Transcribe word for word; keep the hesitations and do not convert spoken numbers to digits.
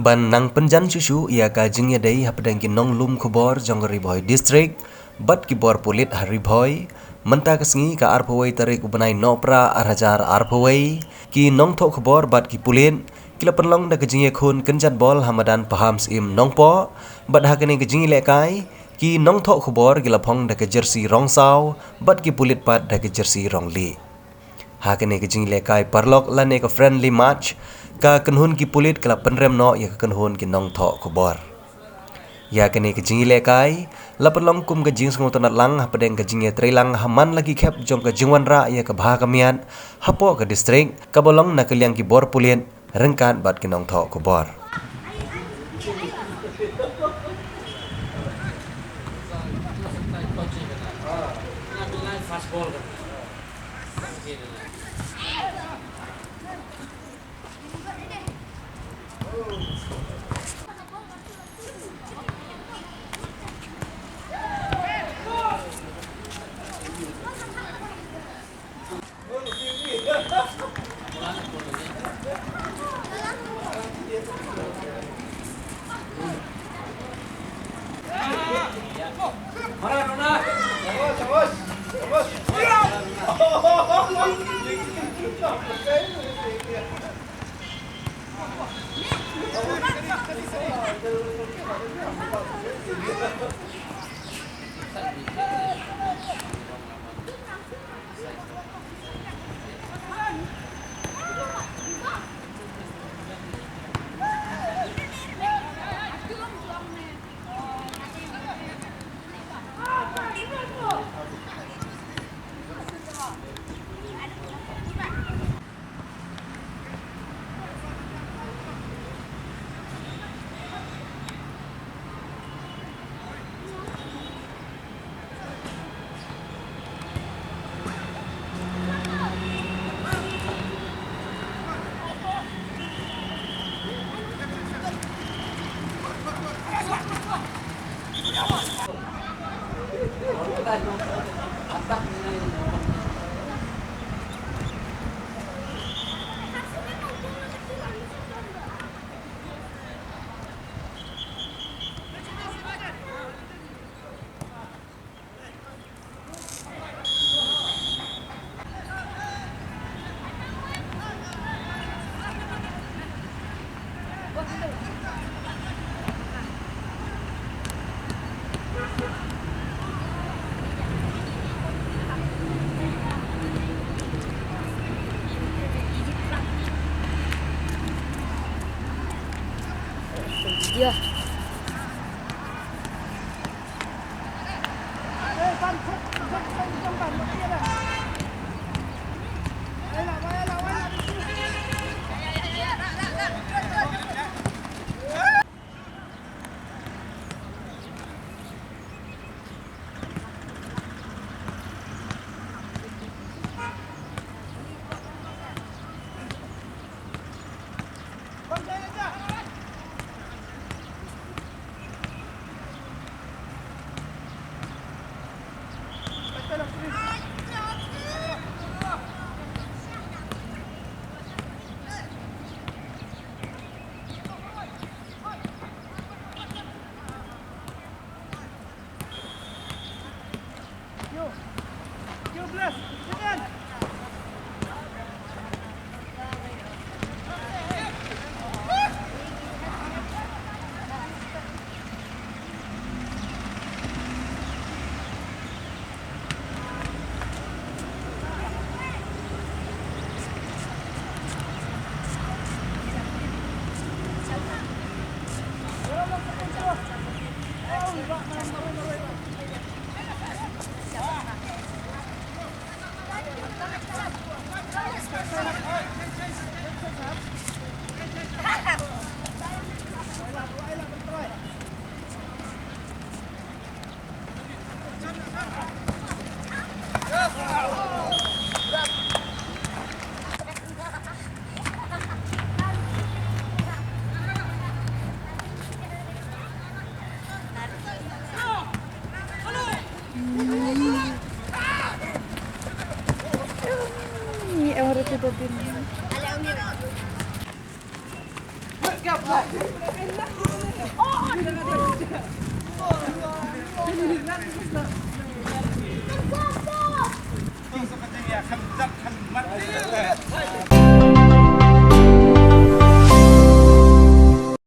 Ban nang pynjan shuh shuh ïa ka jingïadei hapdeng ki nonglum khubor jong ka Ri Bhoi District bad ki bor pulit ha Ri Bhoi, mynta ka sngi ka arphew wei tarik u bnai Nohprah ar hajar arphew wei, ki nongthoh khubor bad ki pulit ki la pynlong da ka jingïakhun kynjat bol ha madan Paham Syiem Nongpoh, bad ha kane ka jingïalehkai ki nongthoh khubor ki la phong da ka jersey rong saw bad ki pulit pat da ka jersey rong lieh. Ha kane ka jingïalehkai paralok lane ka friendly match, ka kynhun ki pulit ka la pynrem noh ïa ka kynhun ki nongthoh khubor. Ïa kane ka jingïalehkai la pynlong kum ka jingsngewtynnad lang hapdeng ka jingïatreilang ha man la ki khep jong ka jingwanrah ïa ka bha ka miat hapoh ka district, kaba long na ka liang ki bor pulit ryngkat bad ki nongthoh khubor.